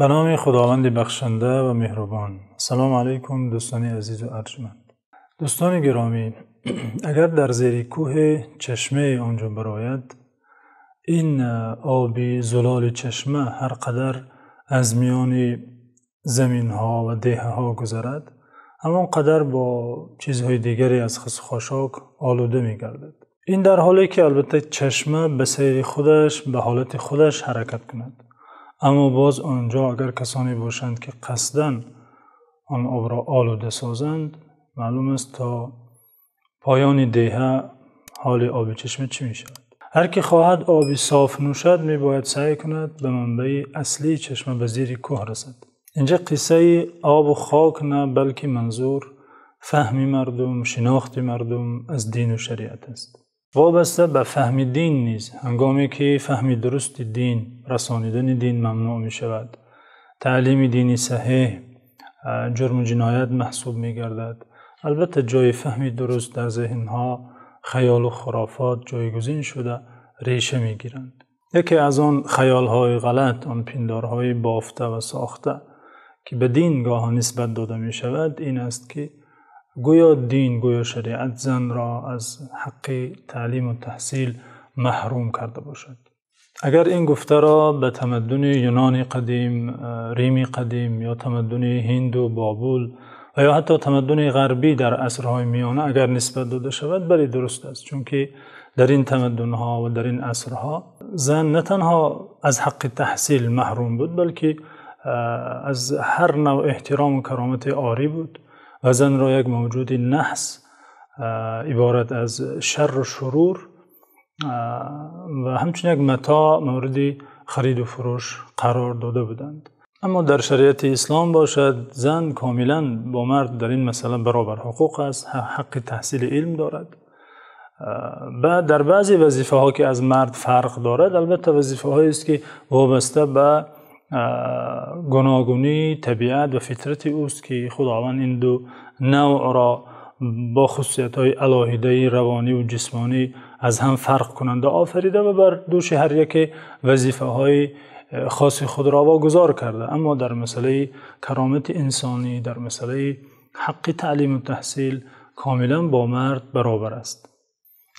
Ба номи Худованди бахшанда ва меҳрубон. Ассалому алайкум, дӯстони азиз ва арҷманд. Дӯстони гиромӣ, агар дар зери кӯҳ чашмае он ҷо барояд, ин оби зулоли чашма ҳар қадар аз миёни заминҳо ва деҳаҳо гузарад, ҳамон қадар бо чизҳои дигаре аз хасу хошок олуда мегардад. Ин дар ҳоле ки албатта чашма ба сайри худаш, ба ҳолати худаш ҳаракат кунад. Аммо боз он ҷо агар касоне бошанд, ки қасдан он обро олуда созанд, маълум аст то поёни деҳа ҳоли оби чашма чӣ мешавад. Ҳар ки хоҳад оби соф нӯшад, мебояд саъй кунад ба манбаи аслии чашма, ба зери кӯҳ расад. Инҷо қиссаи об ва хок не, балки манзур фаҳми мардум, шинохти мардум аз дин ва шариат аст. Вобаста ба фаҳми дин низ, ҳангоме ки фаҳми дурусти дин, расонидани дин мамнӯъ мешавад, таълими дини саҳеҳ ҷурму ҷиноят маҳсуб мегардад. Албатта ҷои фаҳми дуруст дар зеҳнҳо хаёл ва хурофот ҷойгузин шуда реша мегиранд. Яке аз он хаёлҳои ғалат, он пиндорҳои бофта ва сохта, ки ба дин гоҳе нисбат дода мешавад, ин аст ки гӯё дин, гӯё шариат занро аз ҳаққи таълим ва таҳсил маҳрум карда бошад. Агар ин гуфтаро ба тамаддуни Юнони қадим, Рими қадим ё тамаддуни Ҳинд ва Бобул ва ё ҳатто тамаддуни ғарбӣ дар асрҳои миёна агар нисбат дода шавад, бале, дуруст аст. Чунки дар ин тамаддунҳо ва дар ин асрҳо зан на танҳо аз ҳаққи таҳсил маҳрум буд, балки аз ҳар навъ эҳтиром ва каромат орӣ буд ва занро як мавҷуди наҳс, иборат аз шарру шурур ва ҳамчунин як матоъ мавриди хариду фурӯш қарор дода буданд. Аммо дар шариати ислом бошад, зан комилан бо мард дар ин масъала баробар ҳуқуқ аст, ҳаққи таҳсили илм дорад. Баъд дар баъзе вазифаҳо ки аз мард фарқ дорад, албатта вазифаҳое аст ки вобаста ба гуногунии табиат ва фитрати ӯст, ки Худованд ин ду навъро бо хусусиятҳои алоҳидаи равонӣ ва ҷисмонӣ аз ҳам фарқкунанда офарида ва бар дӯши ҳар яке вазифаҳои хоси худро вогузор карда. Аммо дар масъалаи каромати инсонӣ, дар масъалаи ҳаққи таълим ва таҳсил комилан бо мард баробар аст.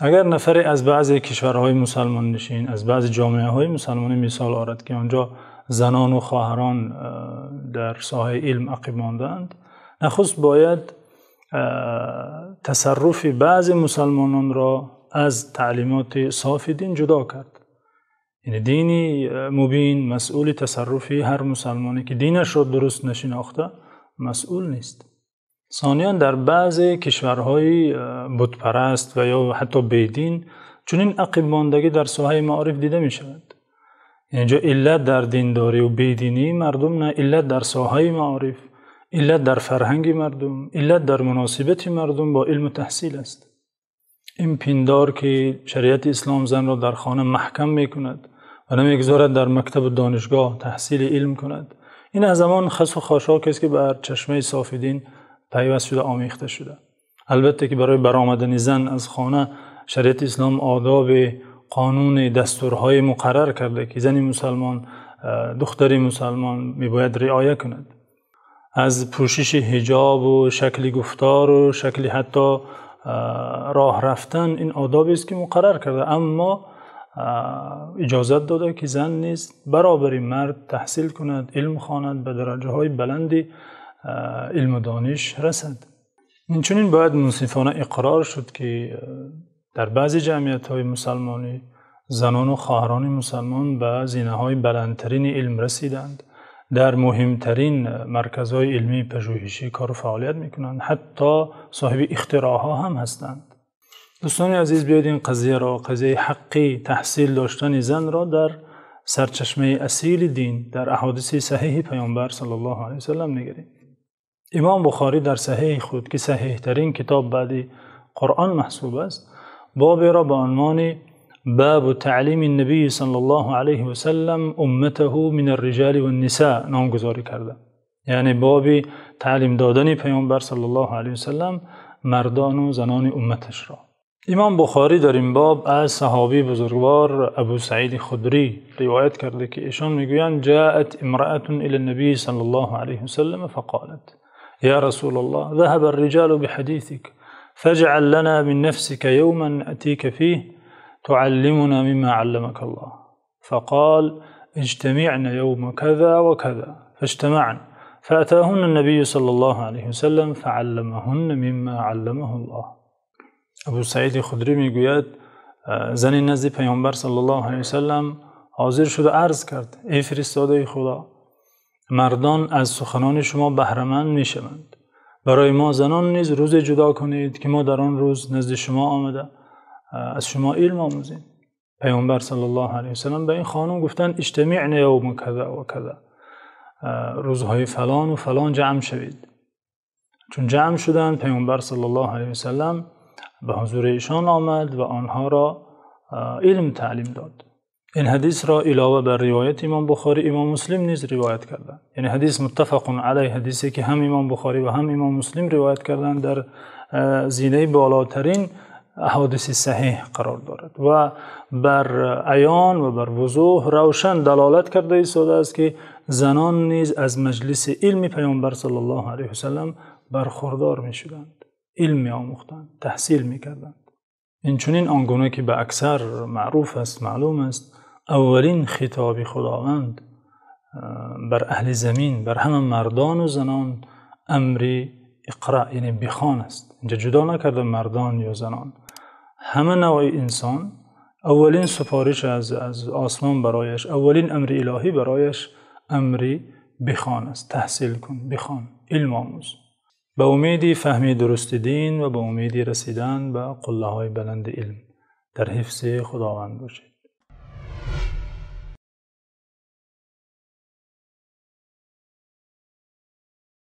Агар нафаре аз баъзе кишварҳои мусулмоннишин, аз баъзе ҷомеаҳои мусулмонӣ мисол орад, ки он ҷо занон ва хоҳарон дар соҳаи илм ақиб мондаанд, нахуст бояд тасарруфи баъзе мусулмононро аз таълимоти софи дин ҷудо кард. Яъне дини мубин масъули тасарруфи ҳар мусулмоне ки динашро дуруст нашинохта масъул нест. Сониян дар баъзе кишварҳои бутпараст ва ё ҳатто бедин чунин ақибмондагӣ дар соҳаи маориф дида мешавад. Инҷо иллат дар диндорӣ ва бединии мардум не, иллат дар соҳаи маориф, иллат дар фарҳанги мардум, иллат дар муносибати мардум бо илм ва таҳсил аст. Ин пиндор ки шариати ислом занро дар хона маҳкам мекунад ва намегузорад дар мактаб ва донишгоҳ таҳсили илм кунад, ин аз ҳамон хасу хошок аст ки бар чашмаи софи дин пайваст шуда, омехта шуда. Албатта ки барои баромадани зан аз хона шариати ислом одоб, қонун, дастурҳои муқаррар карда ки зани мусулмон, духтари мусулмон мебояд риоя кунад. Аз пӯшиши ҳиҷоб ва шакли гуфтор ва шакли ҳатто роҳ рафтан, ин одобест ки муқаррар карда, аммо иҷоза дода ки зан низ баробари мард таҳсил кунад, илм хонад, ба дараҷаҳои баланди илм ва дониш расад. Инчунин бояд мунсифона иқрор шуд ки дар баъзе ҷамъиятҳои мусулмонӣ занон ва хоҳарони мусулмон ба зинаҳои баландтарини илм расиданд, дар муҳимтарин марказҳои илмии пажӯҳишӣ кор ва фаъолият мекунанд, ҳатто соҳиби ихтироъҳо ҳам ҳастанд. Дӯстони азиз, биёед ин қазияро, қазияи ҳаққи таҳсил доштани занро дар сарчашмаи асили дин, дар аҳодиси саҳеҳи Паёмбар саллаллоҳу алайҳи васаллам нигарем. Имом Бухорӣ дар саҳеҳи худ, ки саҳеҳтарин китоб баъди Қуръон маҳсуб аст, боберо ба унвони бобу таълими-н-набӣ саллаллоҳу алайҳи васаллам умматаҳу минар-риҷоли ван-нисо номгузорӣ карда. Яъне боби таълим додани Паёмбар саллаллоҳу алайҳи васаллам мардон ва занони умматашро. Имом Бухорӣ дар ин боб аз саҳобии бузургвор Абу Саиди Худрӣ ривоят кардааст, ки эшон мегӯянд: جاءت امرأة إلى النبي صلى الله عليه وسلم فقالت: يا رسول الله، ذهب الرجال بحديثك، فاجعل لنا من نفسك يوما نأتيك فيه تعلمنا مما علمك الله. فقال: اجتمعن يوم كذا وكذا. فاجتمعن، فأتاهن النبي صلى الله عليه وسلم فعلمهن مما علمه الله. Абу Саиди Худрӣ мегӯяд: зане назди Паёмбар саллаллоҳу алайҳи васаллам ҳозир шуда арз кард: эй фиристодаи Худо, мардон аз суханони шумо баҳраманд мешаванд. Барои мо занон низ рӯзе ҷудо кунед, ки мо дар он рӯз назди шумо омада аз шумо илм омӯзем. Паёмбар саллаллоҳу алайҳи васаллам ба ин хонум гуфтанд: اجتمعن يوم كذا وكذا, рӯзҳои фалон ва фалон ҷамъ шавед. Чун ҷамъ шуданд, Паёмбар саллаллоҳу алайҳи васаллам ба ҳузури эшон омад ва онҳоро илм таълим дод. Ин ҳадисро илова бар ривояти имом Бухорӣ, имом Муслим низ ривоят карданд. Яъне ҳадис муттафақун алайҳ, ҳадисе ки ҳам имом Бухорӣ ва ҳам имом Муслим ривоят карданд, дар зинаи болотарин аҳодиси саҳеҳ қарор дорад ва бар аён ва бар вузӯҳ равшан далолат карда истодааст, ки занон низ аз маҷлиси илми Паёмбар саллаллоҳу алайҳи васаллам бархурдор мешуданд, илм меомӯхтанд, таҳсил мекарданд. Инчунин он гуна ки ба аксар маъруф аст, маълум аст, аввалин хитоби Худованд бар аҳли замин, бар ҳама мардон ва занон, амри иқро, яъне бихон аст. Инҷо ҷудо накарда мардон ё занон, ҳама навъи инсон аввалин супориш аз осмон барояш, аввалин амри илоҳӣ барояш амри бихон аст. Таҳсил кун, бихон, илм омӯз. Ба умеди фаҳми дурусти дин ва ба умеди расидан ба қуллаҳои баланди илм дар ҳифзи Худованд бошед.